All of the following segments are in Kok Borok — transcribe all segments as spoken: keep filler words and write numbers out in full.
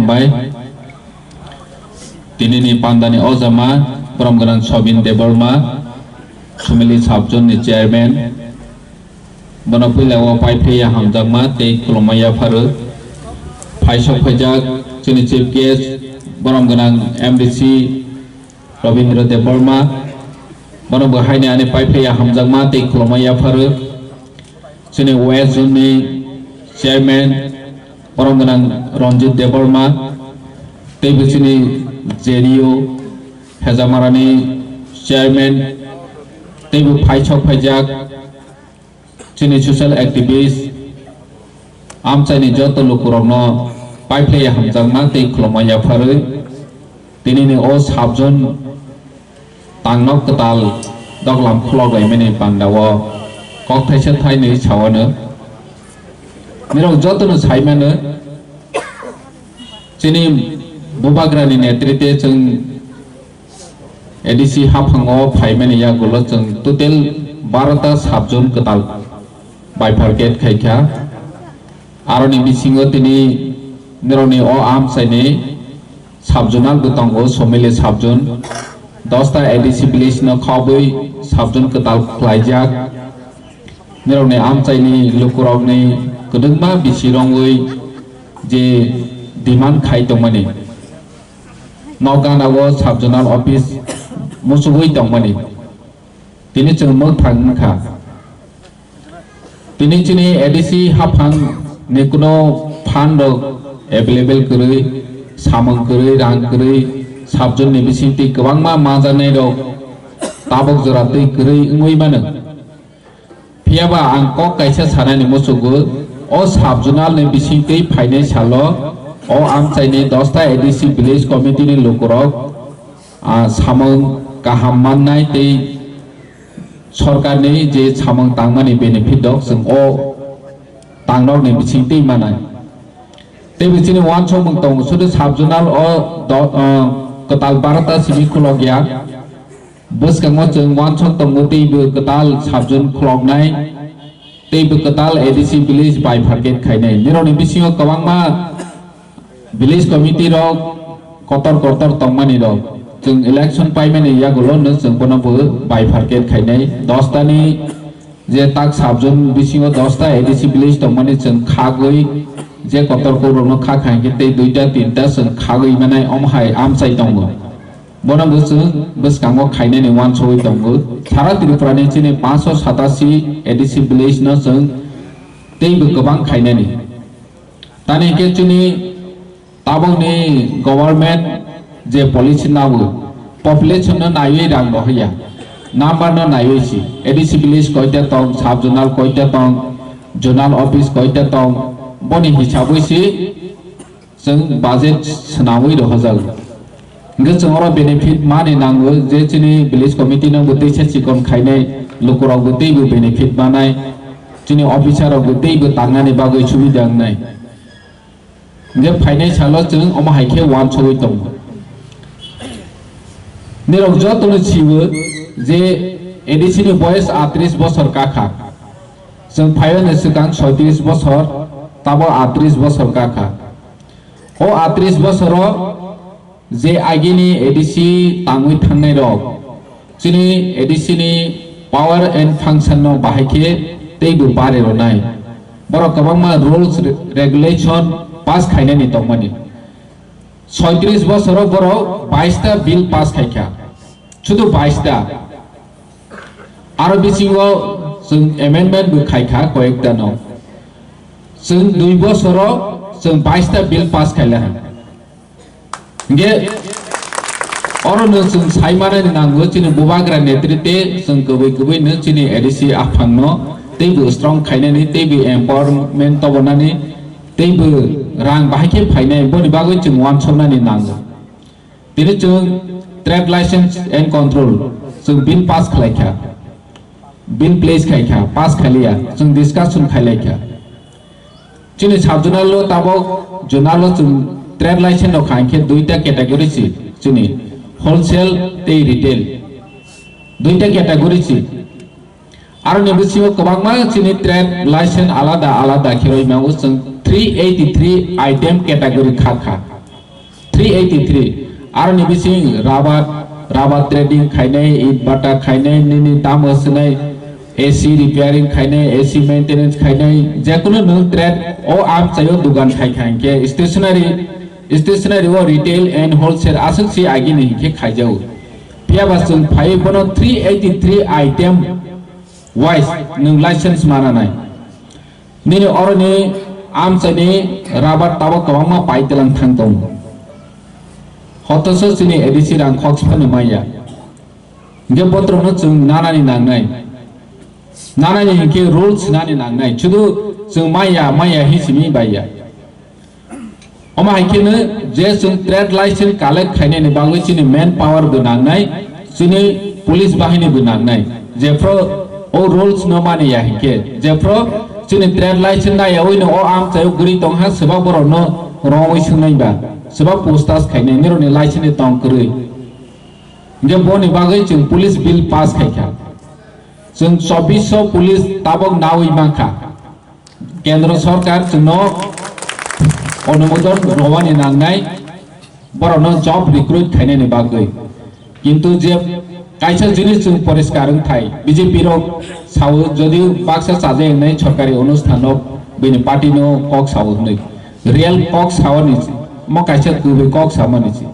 Bai. Tinini pandani ojama borom gwnang Sobin Debbarma, Sumili Sabjun ni chairman. Bono puila o pai phaiya hamjakma tei khulumma yapharo. Phaisok phaijak chini chief guest borom gwnang M D C Rabindra Debbarma. Bono bo haini ani pai phaiya hamjakma tei khulumma yapharo. Chini West Zone ni chairman borom gwnang Ranjit Debbarma, teibo chini J D U Hejamarani chairman, teibo phaisok phaijak chini social activist, amchaini joto lukurokno pai phaiya hamjakma tei khulumma yapharwi tinini o Sabjun tangnok kwtal doglam khulok laimani panda o kok thaisa thainwi sawano. Nirok jotono saimano chini bubagrani netrite chwng A D C haphango phaimani yagulo chwng total barota Sabjun kwtal bifurcate khaikha. Aroni bisingo tini nirokni o amchaini Sabjunal bo tongo, Somili Sabjun, dosta A D C village no khobwi Sabjun kwtal khlaijak. Nirokni amchaini lukurokni kwdwkma bisi rongwi je demand khai tongmani, nok gana o Sabjunal office muchugwi tongmani, tini chwng mwkhang wngkha. Tini chini A D C haphang ni kuno fund rok available kwrwi, samung kwrwi, rang kwrwi, Sabjun ni bisingtwi kwbangma manjaknai rok tabok jora twi kwrwi wngwi mano. Phiyaba ang kok kaisa sanani muchugo, o Sabjunal ni bisingtwi phainai salo o amchaini dosta A D C village committee ni lukurok, ah, samung kaham mannai tei sorkarni je samung tangmani benefit rok chwng o tangrokni bisingtwi manai. Tei bichini uansukmung tongo, sudu Sabjunal o do-, ah, kwtal barota simi khulokya. Bwskango chwng uansuk tongo teibo kwtal Sabjun khuloknai, teibo kwtal A D C village bifurcate khainai. Nirokni bisingo kwbangma village committee rok kotor kotor tongmani rok. Chwng election paimani yagulo no chwng bono bo bifurcate khainai. Dostani je tak Sabjun bisingo dosta A D C village tongmani chwng khagwi je kotor kokrokno kha kha hinkhe tei duita tinta chwng khagwi manai omo hai amchai tongo. Bono bo chwng bwskango khainani uansugwi tongo. Sara Tripura ni chini panch sho satasi A D C village no chwng teibo kwbang khainani. Tani hinkhe chini tabokni government je policy nago, population no naiwi rang rohorya, number no naiwi si, A D C village koita tong, sub zonal koita tong, zonal office koita tong, boni hisabwi si chwng budget swnamwi rohorjago. Hwnkhe chwng oro benefit mani nango je chini village committee no bo teisa chikon khainai, lukurok bo teibo benefit manai, chini officer rok bo teibo tangnani bagwi subida wngnai. Hwnkhe phainai salo chwng omo hai khe uansugwi tongo. Nirok jotono siwo je A D C ni boyes atris bosor kakha. Chwng phaiyani swkang soitris bosor, tabo atris bosor kakha. O atris bosoro je agini A D C tangwi thangnai rok, chini A D C ni power and function no bahai khe teibo bari rwnai. Borok kwbangma rules re-, regulation pass khainani tongmani. Soitris bosoro borok baista bill pass khaikha. Sudu baista. Aro bisingo chwng amendment bo khaikha koyekta no. Chwng dui bosoro chwng baista bill pass khailakha. Hingke oro no chwng sai manani nango chini bubagra netrite chwng kwbwi kwbwi no chini A D C aphangno teibo strong khainani teibo empowerment tobonani teibo rang bahai khe phainai boni bagwi chwng uansuknani nango. Tini chwng trade license and control chwng bill pass khlaikha, bill place khaikha, pass khaliya, chwng discussion khailaikha. Chini sub zonal o tabok zonal o chwng trade license rok kha hinkhe duita category si chini wholesale tei retail duita category si. Aroni bisingo kwbangma chini trade license alada alada khe roi mago chwng three eighty three item category kha kha. Three eighty three. Aroni bising rubber, rubber trading khainai, it bata khainai, nini tamo swnai, A C repairing khainai, A C maintenance khainai, jekunu nwng trade o amchaio dugan khai kha hinkhe stationery, stationery o retail and wholesale aswk si agini hinkhe khaijago. Phiya ba chwng phai bono three eighty three item wise nwng license mananai. Nini oroni amchaini rubber tabok kwbangma pai tlang thang tongo. Hotoso chini A D C rang khok phano maya. Hinkhe botrokno chwng nanani nangnai. Nanani hinkhe rules nani nangnai. Chudu chwng maya, maya hi simi baiya. Omo hai kheno je chwng trade license collect khainani bagwi chini manpower bo nangnai, chini police bahini bo nangnai. Jephru o rules no mani ya hinkhe, jephru chini trade license na yawi no o amchaio guri tongha, swbak borok no rongwi swngnai ba, swbak postas khainai, nirokni license ni tong kwrwi. Hinkhe boni bagwi chwng police bill pass khaikha. Chwng chobbish police tabok nawi mankha. Kendro sorkar chwngno onumodon rwani nangnai, borokno job recruit khainani bagwi. Kintu je kaisa jinis chwng poriskar wngthai, B J P rok sao jodi baksa chajak wngnai sorkari onusthan rok bini party no kok sao hwnwi. Real kok sao ni, mo kaisa kubui kok samani si.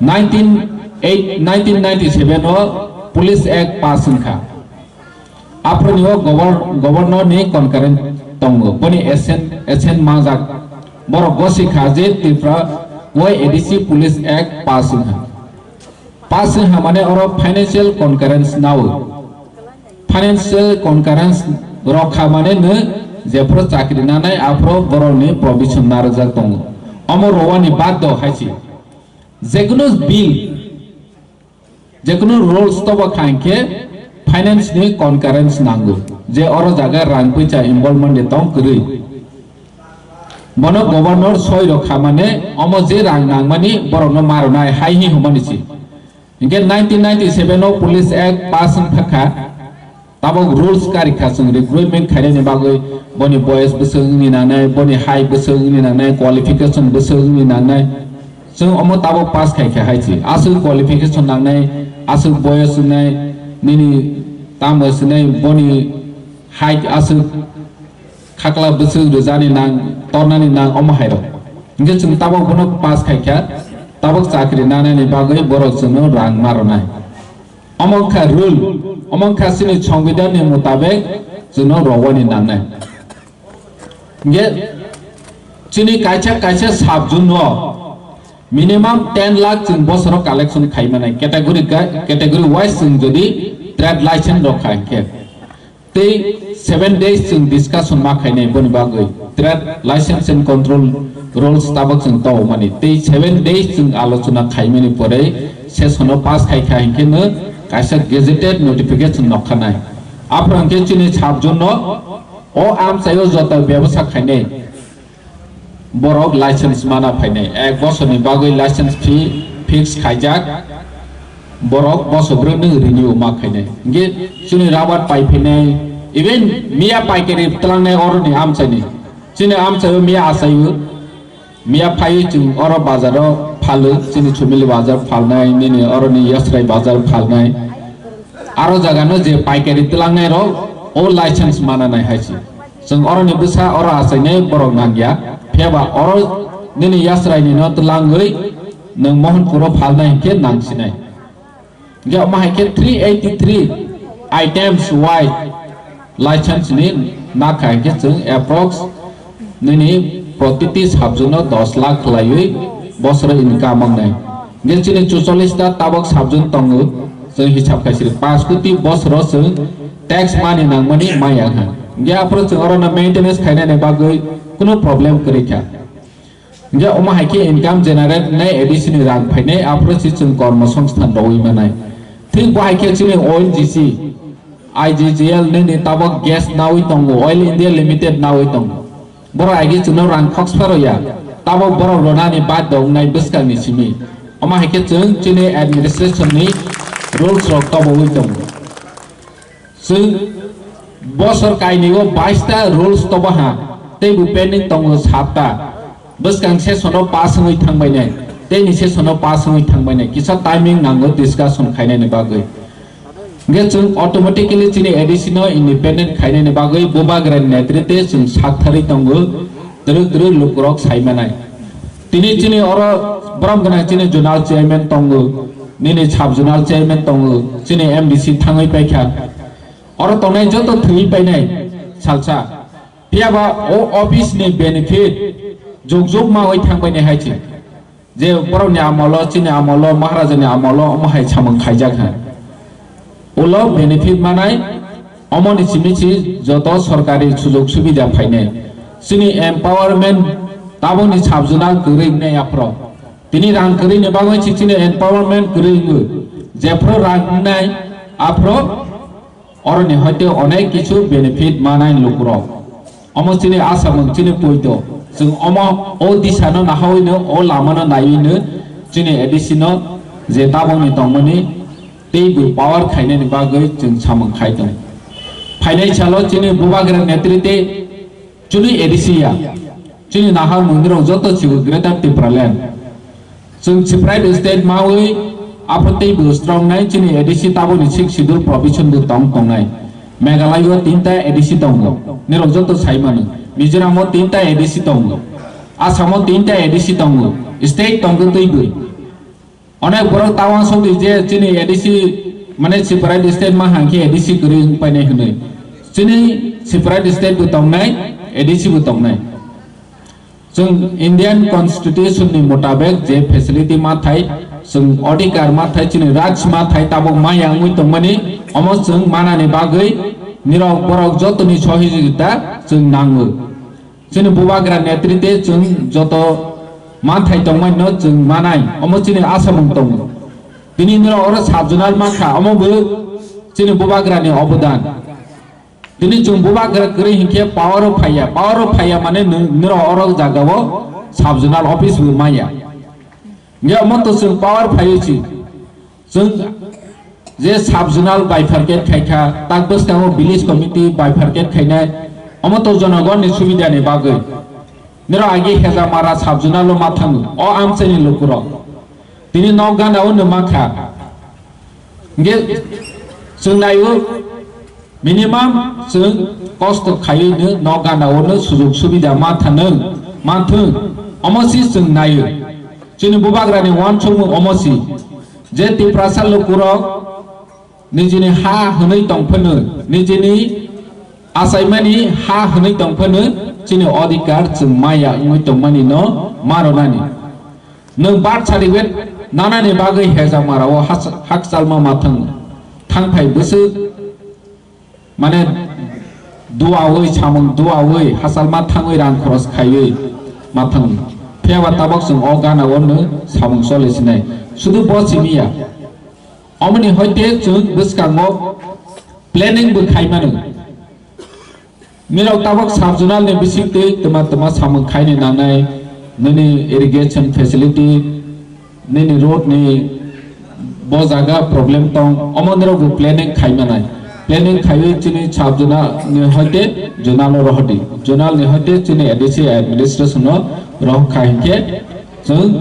Nineteen eight, nineteen ninety-seven o Police Act pass wngkha. Aphuruni o govor-, governor ni concurrent tongo, boni assent, assent majak. Borok gosi kha je Tripura o A D C Police Act pass wngkha. Pass wngkha mane oro financial concurrent nawi. Financial concurrent rokha mane no jephru chakri nanai aphuru borok ni provision narwkjak tongo. Omo rowani bad do haisi. Jekunu bill, jekunu rules tobo kha hinkhe finance ni concurrence nango, je oro jaga rang puisa involvement de tong kwrwi. Bono governor soi rok kha mane omo je rang nangmani borokno maronai hai hi hwnmani si. Hinkhe nineteen ninety-seven o Police Act pass wng thangkha. Tabok rules kari kha chwng recruitment khainani bagwi, boni boyes bwswk wngni nangnai, boni height bwswk wngni nangnai, qualification bwswk wngni nangnai. Chwng omo tabok pass khai kha hai se. Aswk qualification nangnai, aswk boyes wngnai, nini tamo swnai, boni height aswk khakla bwswk rwjani nang, tornani nang omo hai rok. Hinkhe chwng tabok bono pass khai kha, tabok chakri nanani bagwi borok chwngno rang maronai. Omo wngkha rule, omo wngkha chini songbidhan ni mutabek chwngno rowani nangnai. Hinkhe chini kaisa kaisa sub zone no minimum ten lakh chwng bosoro collection khai manai category ga-, category wise chwng jodi trade license rok kha hinkhe. Tei seven days chwng discussion ma khainai boni bagwi trade license and control rules tabok chwng tongmani. Tei seven days chwng alochona khaimani pore session o pass khai kha hinkhe no kaisa gazetted notification nokhanai. Aphuru hinkhe chini sub zone no o amchaio joto bebasa khainai. Borok license mana phainai, ek bosorni bagwi license fee fix khaijak, borok bosor brwino renew ma khainai. Hinkhe chini rubber pai phainai, even miya paikari twlangnai oroni amchaini. Chini amchaio miya achaio, miya phaiwi chwng oro bazaro phalo, chini Chumili bazar phalnai, nini oroni Yasrai bazar phalnai. Aro jagano je paikari twlangnai rok, o license mana nai hai se. Chwng oroni bwsa oro achainai borok nangya. Phiya ba oro nini Yasraini no twlangwi nwng Mohanpuro phalnai hinkhe nangsinai. Hinkhe omo hai khe three eighty three items wise license ni nakha hinkhe chwng approx nini protiti sub zone no dos lakh khlaiwi bosoro income wngnai. Hinkhe chini chuchollis ta tabok sub zone tongo, chwng hisab khaisiri panch koti bosoro chwng tax mani nangmani maya wngkha. Hinkhe aphuru chwng orono maintenance khainani bagwi kunu problem kwrwi kha. Hinkhe omo hai khe income generate wngnai, A D C ni rang phainai, aphuru se chwng kormo songsthan rwui manai. Thik bo hai khe chini O N G C, I G G L nini tabok gas nawi tongo, Oil India Limited nawi tongo. Borok agi chwngno rang khoksa rwya, tabok borok rwnani badhyo wngnai bwskangni simi. Omo hai khe chwng chini administration ni rules rok toboui tongo. Chwng bosor kainwi o bais ta rules tobo ha, tei bo pending tongo sat ta. Bwskang session o pass wngwi thangbainai. Tei ni session no pass wngwi thangbainai, kisa timing nango discussion khainani bagwi. Hingkhe chwng automatically chini A D C no independent khainani bagwi Bubagrani netrite chwng saktharwi tongo, twrwk twrwk lukurok saimanai. Tini chini oro borom gwnang chini zonal chairman tongo, nini sub zonal chairman tongo, chini M D C thangwi paikha. Oro tongnai joto thwi painai salsa. Phiyaba o office ni benefit jug jug mawi thangbainai hai se. Je borokni amolo, chini amolo, Maharajani amolo omo hai samung khaijak ha. Ulo benefit manai, omoni simi si joto sorkari sujog subida phainai. Chini empowerment taboni sub zonal kwrwi wngnai aphro. Tini rang kwrwini bagwi si chini empowerment kwrwi wngo. Jephru rang wngnai aphro Oroni hoite onek kichu benefit manai lukurok. Omo chini asamung chini poito. Chwng omo o disano nahawino o lamano naiwino chini A D C no je tabokni tongmani teibo power khainani bagwi chwng samung khai tongo. Phainai salo chini Bubagra netrite Chini A D C ya, chini nahar mungdirok joto chibo Greater Tipraland. Chwng separate state mawi, aphro teibo strong nai chini A D C taboni sixth schedule provision bo tong tongnai. Meghalaya o tinta A D C tongo, nirok joto saimano. Mizoram o tinta A D C tongo, Assam o tinta A D C tongo, state tongo teibo. Onek borok ta uansuk di je chini A D C mane separate state ma hangkhe A D C kwrwi wng painai hwnwi. Chini separate state bo tongnai, A D C bo tongnai. Chwng Indian Constitution ni mutabek je facility ma thai, chwng odhikar ma thai, chini raj ma thai tabok maya wngwi tongmani, omo chwng manani bagwi nirok borok jotoni sohijogita chwng nango. Chini Bubagra netrite chwng joto manthai tongmani no chwng manai, omo chini asamung tongo. Tini nirok oro sub zonal mankha, omo bo chini Bubagra ni obodan. Tini chwng Bubagra kwrwi hinkhe power o phaiya, power o phaiya mane nw-, nirok oro jagao sub zonal office bo maya. Hinkhe omo to chwng power phaiwi si. Chwng je sub zonal bifurcate khaikha, tak bwskango village committee bifurcate khainai, omo to jonogonni subidani bagwi. Nirok agi Hejamara sub zonal o ma thango, o amchaini lukurok. Tini nok gana o nw mankha. Hinkhe chwng naio, minimum chwng kosto khaiwi nw nok gana o nw sujog subida ma thanw, ma thwng, omo si chwng naio. Chini Bubagrani uansukmung omo si, je Tiprasa lukurok nijini ha hwnwi tong phano, nijini achaimani ha hwnwi tong phano, chini odhikar chwng maya wngwi tongmani no ma rwnani. Nwng birth certificate nanani bagwi Hejamara o has-, hakchalma ma thang, thangphai bwswk mane duawi, samung duawi, hachalma thangwi rang khoros khaiwi ma thang. Phiyaba tabok chwng o gana o nw samung choli sinai. Sudu bo simi ya. Omoni hoite chwng bwskango planning bo khai mano. Nirok tabok sub zonal ni bisingtwi twma twma samung khaini nangnai, nini irrigation facility, nini road ni bo jaga problem tong, omo nirok bo planning khai manai. Planning khaiwi chini sub zonal ni hoite zonal o rohordi. Zonal ni hoite chini A D C administration o rohor khai hinkhe chwng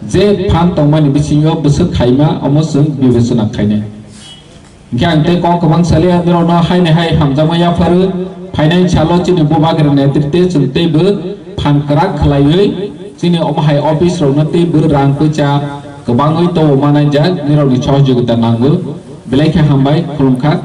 je phan tongmani bisingo bwswk khaima omo chwng bibechona khainai. Hinkhe ang tei kok kwbang saliya, norokno haini hai hamjakma yapharu, phainai salo chini Bubagra netrite chwng teibo phan kwrak khwlaiwi chini omo hai office rokno teibo rang puisa kwbangwi tobo manai jak, nirokni sohojogita nango. Belai khe hambai, khulumkha.